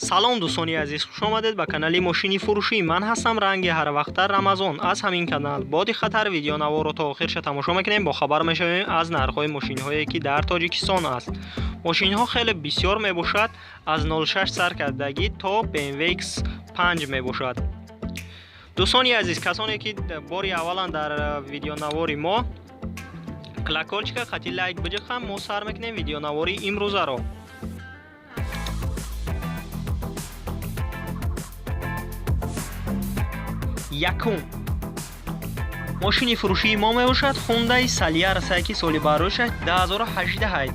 Салом дӯстони азиз, хуш омадед ба канали Мошини фурӯшӣ. Ман ҳастам ранги ҳар вақта Рамазон. Аз ҳамин канал бо диққаттар видеонаворро то охирша тамошо мекунем, бохабар мешавем аз нархҳои мошинҳое ки дар Тоҷикистон аст. Мошинҳо хеле бисёр мебошад, аз 06 сар кардагӣ то BMW X5 мебошад. Дӯстони азиз, касоне ки бори аввалан дар видеонавори мо колокольчика қати лайк биҷиқам, мо сар мекунем видеонавори имрӯзаро. Якум мошини фурӯшии мо мебошад Hyundai Solaris, ки соли барояш 2018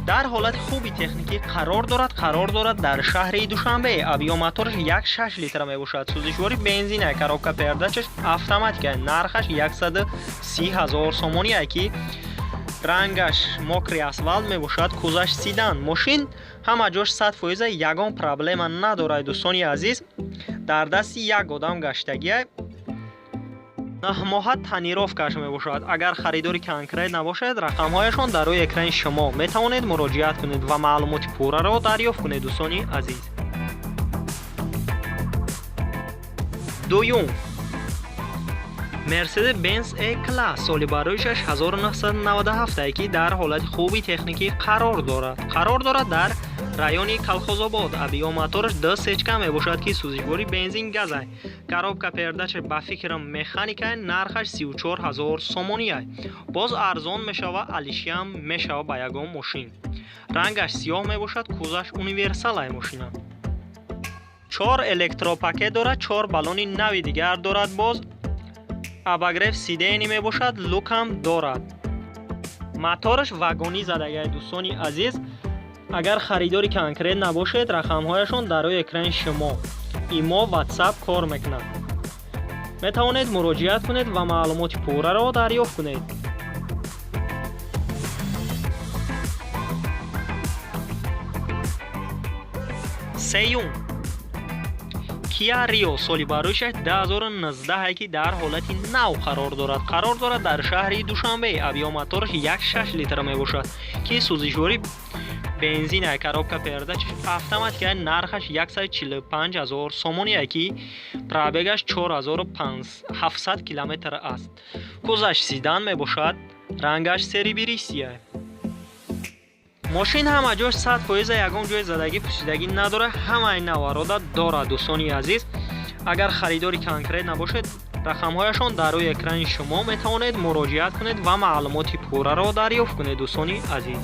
дар ҳолати хуби техникӣ қарор дорад. Қарор дорад дар шаҳри Душанбе. Объём мотораш 1.6 литр мебошад. Сӯзишвори бензина, коробка передачаш автоматика, нархаш 130 ҳазор сомонӣ, ки рангаш мокрый асфалт мебошад, кузаш седан. Мошин ҳама ҷош 100%, ягон проблема надорад. Дӯстони азиз, дар дасти як одам гаштагия, 9 моҳа тонировкаш мебошад. Агар харидори конкрет набошад, рақамҳояшон дар рӯи экрани шумо, метавонед муроҷиат кунед ва маълумоти пурраро дарёфт кунед. Дӯстони азиз, дуюм Mercedes Benz E-Class соли барояш 1997, ки дар ҳолати хуби техникӣ қарор дорад. Қарор дорад дар райони Колхозобод. Объём мотораш д сечка мебошад, ки сӯзишвори бензин газай, коробка передача ба фикрам механикай, нархаш 34 ҳазор сомонияй. Боз арзон мешава, алишиам мешава ба ягон мошин. Рангаш сиёҳ мебошад, кузаш универсалай. Мошина чор электропакет дорад, чор баллони нави дигар дорад, боз обогрев сидений мебошад, люкам дорад. Мотораш вагонӣ задагай. Дӯстони азиз, агар харидори конкрет набошед, рақамҳояшон дар рӯи экрани шумо, имо, WhatsApp кор мекунад, метавонед муроҷиат кунед ва маълумоти пурраро дарёфт кунед. Сеюм Kia Rio соли барояш 2019, ки дар ҳолати нав қарор дорад. Қарор дорад дар шаҳри Душанбе. Объём мотораш 1.6 литр мебошад, ки сӯзишвори бензина, коробка передачаш автоматика, нархаш 145 ҳазор сомоние, ки пробегаш 4700 километр аст. Кузаш седан мебошад, рангаш серебристый. Мошин ҳама ҷош 100%, ягон ҷои задагӣ пӯсидагӣ надорад, ҳамаи наварода дорад. Дӯстони азиз, агар харидори конкрет набошед, рақамҳояшон дар рӯи экрани шумо, метавонед муроҷиат кунед ва маълумоти пурраро дарёфт кунед. Дӯстони азиз,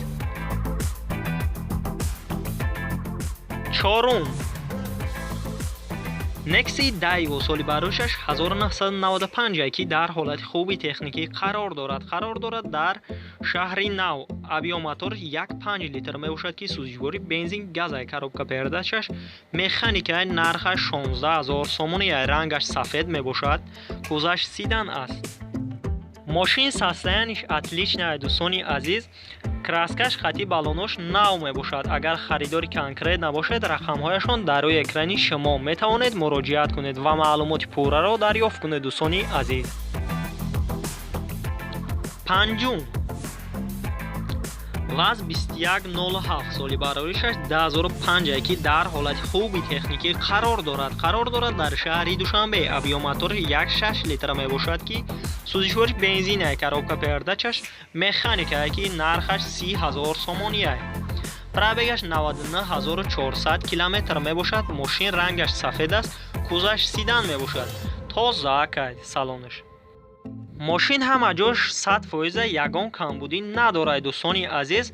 чорум Nexi Daewoo соли барояш 1995, ки дар ҳолати хуби техникӣ қарор дорад. Қарор дорад дар шаҳри Нав. Объём мотор 1.5 литр мебошад, ки сӯзишвори бензин газай, коробка передачаш механикай, нархаш 16 ҳазор сомонӣ, рангаш сафед мебошад, кузаш седан аст. Мошин состояниеш отличная. Дӯстони азиз, краскаш хати баллонош нав мебошад. Агар харидори конкрет набошед, рақамҳояшон дар рӯи экрани шумо, метавонед муроҷиат кунед ва маълумоти пурраро дарёфт кунед. Дӯстони азиз, панҷум ВАЗ 2107 соли барояш 2005, ки дар ҳолати хуби техникӣ қарор дорад. Қарор дорад дар шаҳри Душанбе. Объём мотораш 1.6 литр мебошад, ки сӯзишвори бензина, коробка передачаш механика, ки нархаш 30 ҳазор сомоние. Пробегаш 99400 километр мебошад. Мошин рангаш сафед аст, кузаш седан мебошад. Тоза кай салонаш. Мошин ҳама ҷош 100%, ягон камбудӣ надорад. Дӯстони азиз,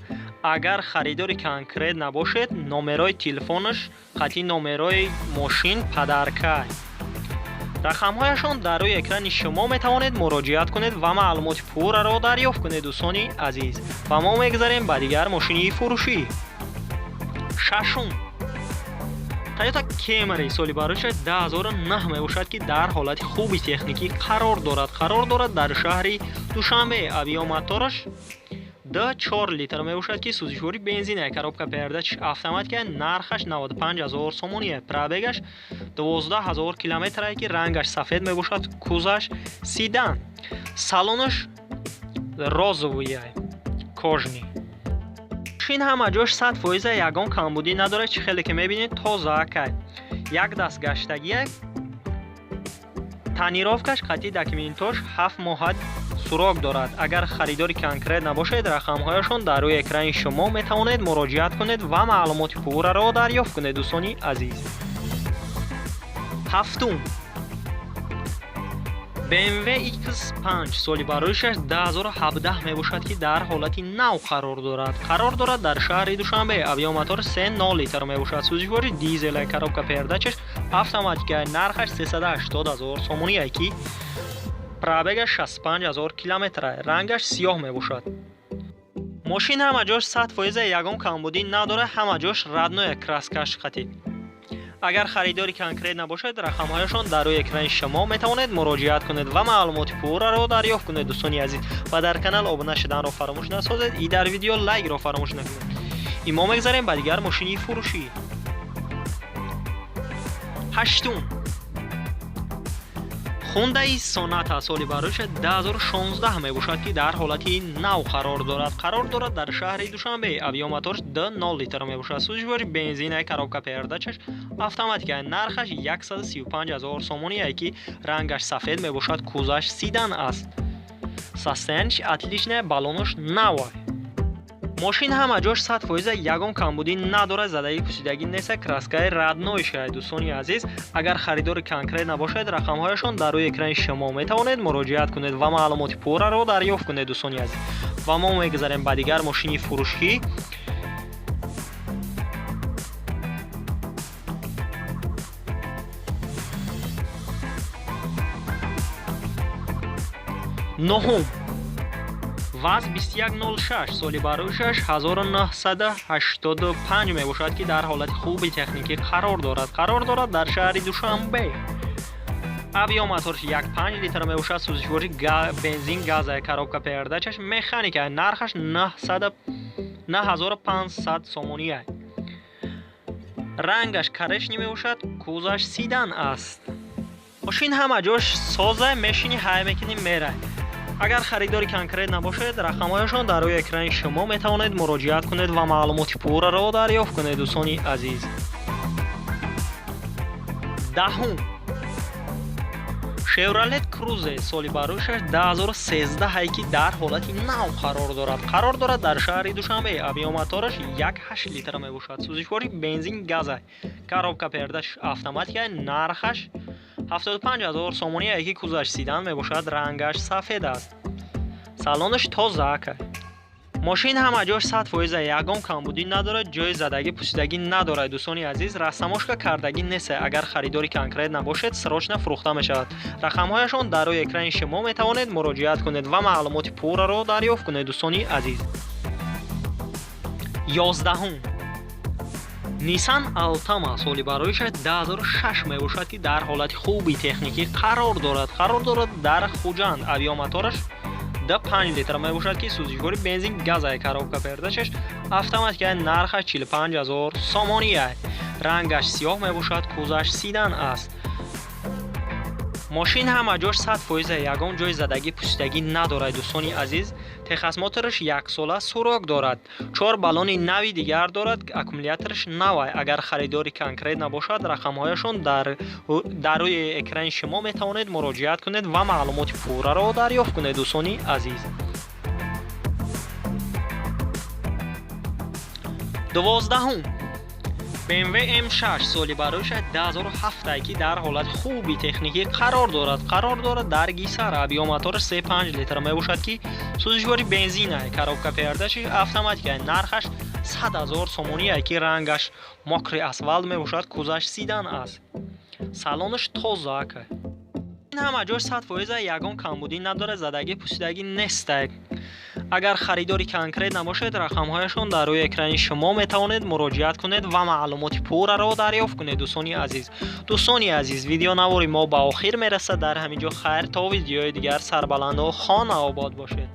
агар харидори конкрет набошед, номерои телефонаш қати номерои мошин падаркай, рақамҳояшон дар рӯи экрани шумо, метавонед муроҷиат кунед ва маълумоти пурраро дарёфт кунед. Дӯстони азиз, ва мо мегузарем ба дигар мошини фурӯшӣ. Шашум Toyota Camry соли барояш 2009 мебошад, ки дар ҳолати хуби техникӣ қарор дорад. Қарор дорад дар шаҳри Душанбе. Объём мотораш 4 литр мебошад, ки сӯзишвори бензина, коробка передачаш автоматика, нархаш 95 ҳазор сомоние. Пробегаш 12 ҳазор километр, ки рангаш сафед мебошад, кузаш седан, салонаш розовый кожаный. Мошин ҳама ҷош 100%, ягон камбудӣ надорад. Чӣ хеле ки мебинед, тозаакай, як даст гаштагия. Тонировкаш қатъи документош 7 моҳа срок дорад. Агар харидори конкрет набошед, рақамҳояшон дар рӯи экрани шумо, метавонед муроҷиат кунед ва маълумоти пурраро дарёфт кунед, дӯстони азиз. Ҳафтум, BMW X5, соли бароишаш 2017 мебошад, ки дар ҳолати нав қарор дорад. Қарор дорад дар шаҳри Душанбе. Объём мотор 3,0 литр мебошад. Сӯзишвори дизел, коробка передачаш автоматика. Нархаш 380 ҳазор сомоние, ки пробегаш 65 ҳазор километра. Рангаш сиёҳ мебошад. Мошин ҳама ҷош 100%, ягон камбудӣ надорад, ҳама ҷош родное, краскаш қатӣ. Агар харидори конкрет набошад, рақамҳояшон дар рӯи экрани шумо, метавонед муроҷиат кунед ва маълумоти пурраро дарёфт кунед, дӯстони азиз. Ва дар канал обуна шуданро фаромӯш насозед и дар видео лайкро фаромӯш накунед. И мо мегзарем ба дигар мошини фурӯшӣ. Ҳаштум, Хундаи Соната, соли бароиша 2016 мебошад, ки дар ҳолати нав қарор дорад. Қарор дорад дар шаҳри Душанбе. Объём моторш 2,0 литр мебошад. Сӯзишвори бензина, коробка передачаш автоматика. Нархаш 135 ҳазор сомоние, ки рангаш сафед мебошад, кузаш седан аст. Состояниеш отличная, баллонош навай. Мошин ҳама ҷош 100%, ягон камбудӣ надорад, задагӣ пусидагӣ неста, краскаи родной шавад. Дӯстони азиз, агар харидори конкрет набошад, рақамҳояшон дар рӯи экрани шумо, метавонед муроҷиат кунед ва маълумоти пурраро дарёфт кунед, дӯстони азиз. Ва мо мегузарем ба дигар мошини фурӯшӣ. Нуҳум, ВАЗ 2106, соли бароишаш 1985 мебошад, ки дар ҳолати хуби техникӣ қарор дорад. Қарор дорад дар шаҳри Душанбе. Объём моторш 1,5 литр мебошад. Сӯзишвори бензин газа, коробка передачаш механика. Нархаш 9500 сомония. Рангаш коричневый мебошад, кузаш седан аст. Мошин ҳама ҷош соза, мешини, ҳай мекунӣ, мерай. Агар харидори конкрет набошед, рақамҳояшон дар рӯи экрани шумо, метавонед муроҷиат кунед ва маълумоти пурраро дарёфт кунед, дӯстони азиз. Даҳум, Шевролет Крузе, соли бароишаш 2013, ки дар ҳолати нав қарор дорад. Қарор дорад дар шаҳри Душанбе. Объём мотораш 1,8 литр мебошад. Сӯзишвори бензин газа, коробка передачаш автоматика. Нархаш 75 ҳазор сомонӣ, ки кузаш седан мебошад, рангаш сафед аст, салонаш тоза. Мошин ҳама ҷош 100%, ягон камбудӣ надорад, ҷои задагӣ пусидагӣ надорад. Дӯстони азиз, растаможка кардагӣ нест. Агар харидори конкрет набошед, срочно фурӯхта мешавад. Рақамҳояшон дар рӯи экрани шумо, метавонед муроҷиат кунед ва маълумоти пурраро дарёфт кунед, дӯстони азиз. 11-ум, Нисан Алтама, соли бароишаш 2006 мебошад, ки дар ҳолати хуби техникӣ қарор дорад. Қарор дорад дар Хуҷанд. Объём мотораш 5 литр мебошад, ки сӯзишвори бензин газа, коробка передачаш автоматика. Нархаш 45 ҳазор сомония. Рангаш сиёҳ мебошад, кузаш седан аст. Мошин ҳама ҷош 100%, ягон ҷои задагӣ пусидагӣ надорад. Дӯстони азиз, техосмотраш яксола срок дорад, чор баллони нави дигар дорад, аккумулятораш навай. Агар харидори конкрет набошад, рақамҳояшон дар рӯи экрани шумо, метавонед муроҷиат кунед ва маълумоти пурраро дарёфт кунед, дӯстони азиз. 12-ум, BMW M6, соли бароиша 2007, ки дар ҳолати хуби техникӣ қарор дорад. Қарор дорад дар Гисар. Объём мотори 3,5 литр мебошад, ки сӯзишвори бензина, коробка передачи автоматика. Нархаш 100 ҳазор сомоние, ки рангаш мокрый асфальт мебошад, кузаш седан аст, салонаш тоза. Ин ҳама ҷош 100%, ягон камбудӣ надорад, задагӣ пусидагӣ нестак. Агар харидори конкрет набошед, рақамҳояшон дар рӯи экрани шумо, метавонед муроҷиат кунед ва маълумоти пурраро дарёфт кунед, дӯстони азиз. Дӯстони азиз, видеонавори мо ба охир мерасад дар ҳамин ҷо. Хайр, то видеои дигар, сарбаланду хона обод бошед.